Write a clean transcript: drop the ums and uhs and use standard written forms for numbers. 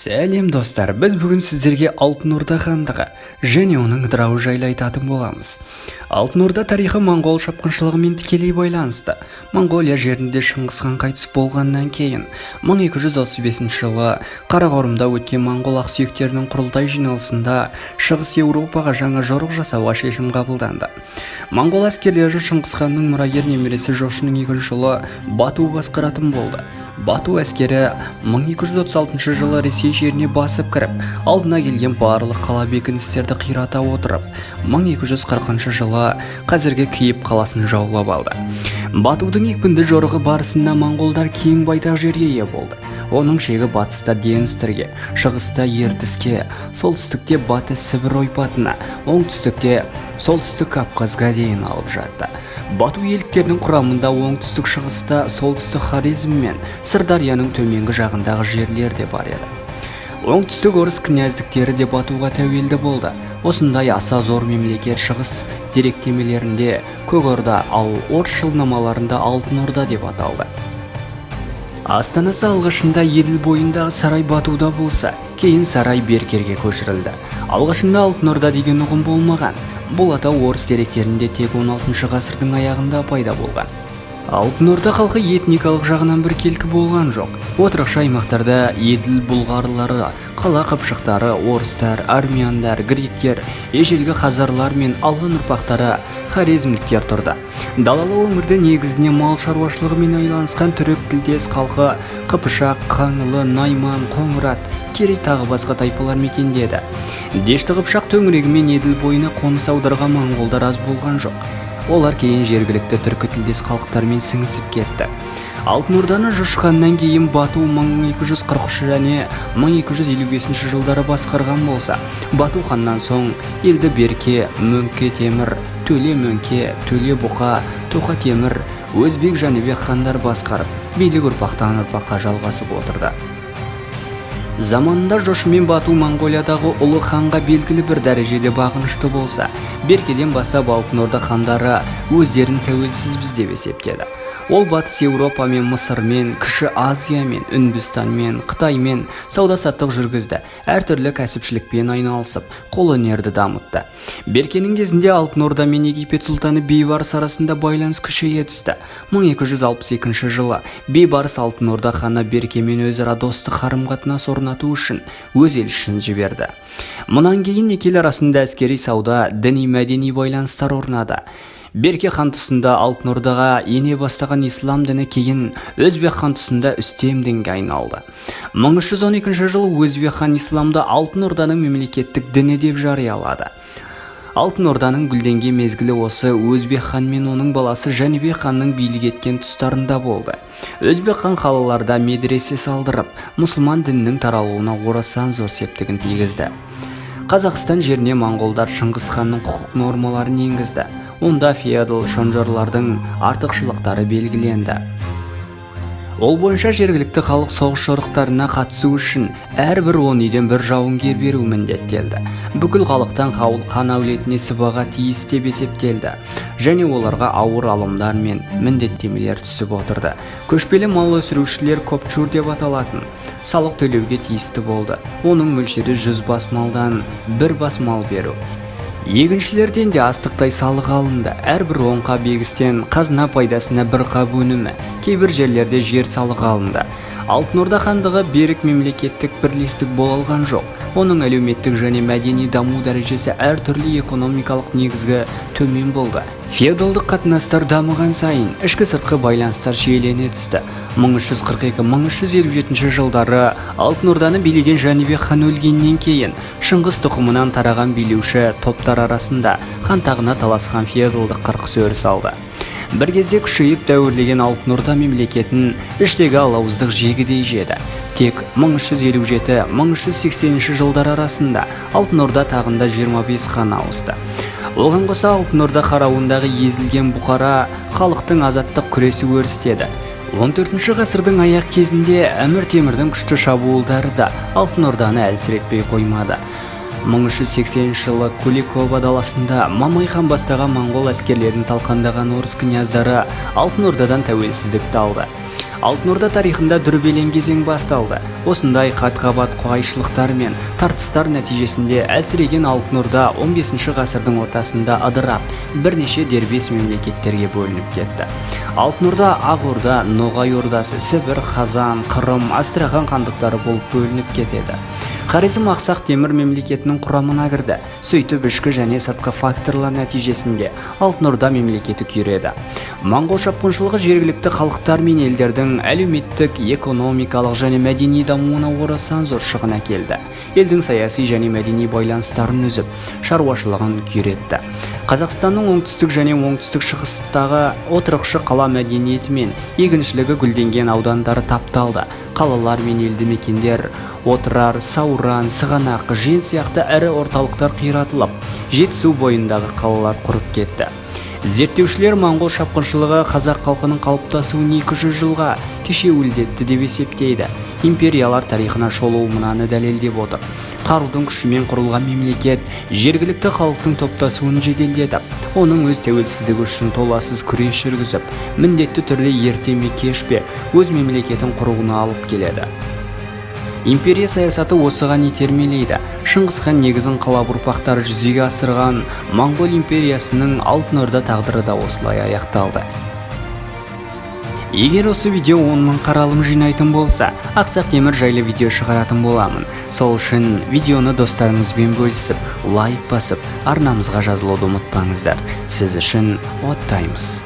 Сәлем, достар! Біз бүгін сіздерге Алтын Орда хандығы және оның ыдырауы жайлы айтатын боламыз. Алтын Орда тарихы моңғол шапқыншылығымен тікелей байланысты. Моңғолия жерінде Шыңғыс хан қайтыс болғаннан кейін 1235 жылы Қарақорымда өткен моңғол ақсүйектерінің құрылтай жиналысында Шығыс Еуропаға жаңа жорық жасауға шешім қабылданды. Моңғол әскерлерін Шыңғыс ханның мұрагер немересі, Жошының екінші ұлы Бату басқаратын болды. Бату әскері 1236 жылы Ресей жеріне басып кіріп, алдына келген барлық қала, бекіністерді қирата отырып, 1240 жылы қазіргі Киев қаласын жаулап алды. Батудың екпінді жорығы барысында моңғолдар кең байтақ жерге ие болды. Оның шегі батыста Днестрге, шығыста Ертіске, солтүстікте Батыс Сібір ойпатына, оңтүстікте Солтүстік Кавказға дейін алып жатты. Бату иеліктерінің құрамында оңтүстік шығыста солтүстік Хорезм мен Сырдарияның төменгі жағындағы жерлер де бар еді. Оңтүстік орыс князьдіктері де Батуға тәуелді болды. Осындай аса зор мемлекет шығыс деректемелерінде Көк Орда, ал орыс жылнамаларында Алтын Орда деп аталды. Астанасы алғашында Еділ бойындағы Сарай Батуда болса, кейін Сарай Беркерге көшірілді. Алғашында Алтын Орда деген ұғым болмаған. Бұл атау орыс деректерінде тек 16 ғасырдың аяғында пайда болған. Алтын Орда халқы этникалық жағынан біркелкі болған жоқ. Отырықшы аймақтарда Еділ бұлғарлары, қала қыпшақтары, орыстар, армяндар, гректер, ежелгі хазарлар мен алан ұрпақтары хорезмдіктер тұрды. Далалы өңірде негізінен мал шаруашылығымен айналысқан түрік тілдес халқы қыпшақ, қаңлы, найман, қоңырат, керей, тағы басқа тайпалар мекендеді. Дешті Қыпшақ төңірегі мен Еділ бойына қоныс аударған моңғолдар аз болған жоқ. Олар кейін жергілікті түркі тілдес халықтармен сіңісіп кетті. Алтын Орданы Жошы ханнан кейін Бату 1243 және 1255 жылдары басқарған болса, Бату ханнан соң елді Берке, Мөңке Темір, Төле Мөңке, Төле Бұқа, Тоқа Темір, Өзбек, Жәнібек хандар басқарып, билік ұрпақтан ұрпаққа жалғасып отырды. Заманында Жошы мен Бату Моңғолиядағы ұлы ханға белгілі бір дәрежеде бағынышты болса, Беркеден бастап Алтын Орда хандары өздерін тәуелсізбіз деп есептеді. Ол Батыс Еуропамен, Мысырмен, Кіші Азиямен, Үндістанмен, Қытаймен сауда саттық жүргізді, әртүрлі кәсіпшілікпен айналысып, қолөнерді дамытты. Беркенің кезінде Алтын Орда мен Египет сұлтаны Бейбарыс арасында байланыс күшейе түсті. 1262 жылы Бейбарыс Алтын Орда ханы Беркемен өзара достық қарым қатынас орнату үшін өз елшісін жіберді. Мұнан кейін екі ел арасында әскери, сауда, діни, мәдени байланыстар орнады. Берке хан тұсында Алтын Ордаға ене бастаған ислам діні кейін Өзбек хан тұсында үстем дінге айналды. 1312 жылы Өзбек хан исламды Алтын Орданың мемлекеттік діні деп жариялады. Алтын Орданың гүлденген мезгілі осы Өзбек хан мен оның баласы Жәнібек ханның билік еткен тұстарында болды. Өзбек хан қалаларда медресе салдырып, мұсылман дінінің таралуына орасан зор септігін тигізді. Қазақстан жеріне моңғолдар Шыңғыс ханның құқық нормаларын енгізді. Онда феодал шонжарлардың артықшылықтары белгіленді. Ол бойынша жергілікті халық соғыс жорықтарына қатысу үшін әрбір 10 үйден бір жауынгер беру міндеттелді. Бүкіл халықтан хауыл хан әулетіне сыбаға тиіс деп есептелді және оларға ауыр алымдар мен міндеттемелер түсіп отырды. Көшпелі мал өсірушілер копчур деп аталатын салық төлеуге тиісті болды. Оның мөлшері 100 бас малдан бір бас мал беру. Егіншілерден де астықтай салық алынды. Әрбір 10 қап егістен қазына пайдасына бір қап өнімі. Кейбір жерлерде жер салығы алынды. Алтын Орда хандығы берік мемлекеттік бірлестік бола алған жоқ. Оның әлеуметтік және мәдени даму дәрежесі әртүрлі, экономикалық негізгі төмен болды. Феодалдық қатынастар дамыған сайын ішкі сыртқы байланыстар шиелене түсті. 1342-1357 жылдары Алтын Орданы билеген Жәнібек хан өлгеннен кейін Шыңғыс тұқымынан тараған билеуші топтар арасында хан тағына таласқан феодалдық қырқыс өріс алды. Бір кезде күшейіп дәуірлеген Алтын Орда мемлекетін іштегі алауыздық жегідей жеді. Тек 1357-1380 жылдар арасында Алтын Орда тағында 25 хан ауысты. Оған қоса Алтын Орда қарауындағы езілген бұқара халықтың азаттық күресі өрістеді. 14 ғасырдың аяқ кезінде Әмір Темірдің күшті шабуылдары да Алтын Орданы әлсіретпей қоймады. 1380 жылы Куликово даласында Мамай хан бастаған моңғол әскерлерін талқандаған орыс князьдары Алтын Ордадан тәуелсіздікті алды. Алтын Орда тарихында дүрбелең кезең басталды. Осындай қат-қабат қайшылықтар мен тартыстар нәтижесінде әлсіреген Алтын Орда 15 ғасырдың ортасында ыдырап, бірнеше дербес мемлекеттерге бөлініп кетті. Алтын Орда Ақ Орда, Ноғай Ордасы, Сібір, Қазан, Қырым, Астрахан хандықтары болып бөлініп кетеді. Хорезм Ақсақ Темір мемлекетінің құрамына кірді. Сөйтіп, ішкі және сыртқы факторлар нәтижесінде Алтын Орда мемлекеті күйреді. Моңғол шапқыншылығы жергілікті халықтар мен елдердің әлеуметтік, экономикалық және мәдени дамуына орасан зор шығын әкелді. Елдің саяси және мәдени байланыстарын үзіп, шаруашылығын күйретті. Қазақстанның оңтүстік және оңтүстік шығыстағы отырықшы қала мәдениеті мен егіншілігі гүлденген аудандары тапталды. Қалалар мен елді мекендер Отырар, Сауран, Сығанақ, Жен сияқты ірі орталықтар қиратылып, Жетісу бойындағы қалалар құрып кетті. Зерттеушілер моңғол шапқыншылығы қазақ халқының қалыптасуын 200 жылға кешеуілдетті деп есептейді. Империялар тарихына шолу мынаны дәлелдеп отыр: қарудың күшімен құрылған мемлекет жергілікті халықтың топтасуын жеделдетіп, оның өз тәуелсіздігі үшін толассыз күрес жүргізіп, міндетті түрде ерте ме, кеш пе өз мемлекетін құруына алып келеді. Империя саясаты осыған итермелейді. Шыңғыс хан негізін қалап, ұрпақтары жүзеге асырған Моңғол империясының Алтын Орда тағдыры да осылай аяқталды. Егер осы видео 10 мың қаралым жинайтын болса, Ақсақ Темір жайлы видео шығаратын боламын. Сол үшін видеоны достарыңызбен бөлісіп, лайк басып, арнамызға жазылуды ұмытпаңыздар. Сіз үшін оттаймыз.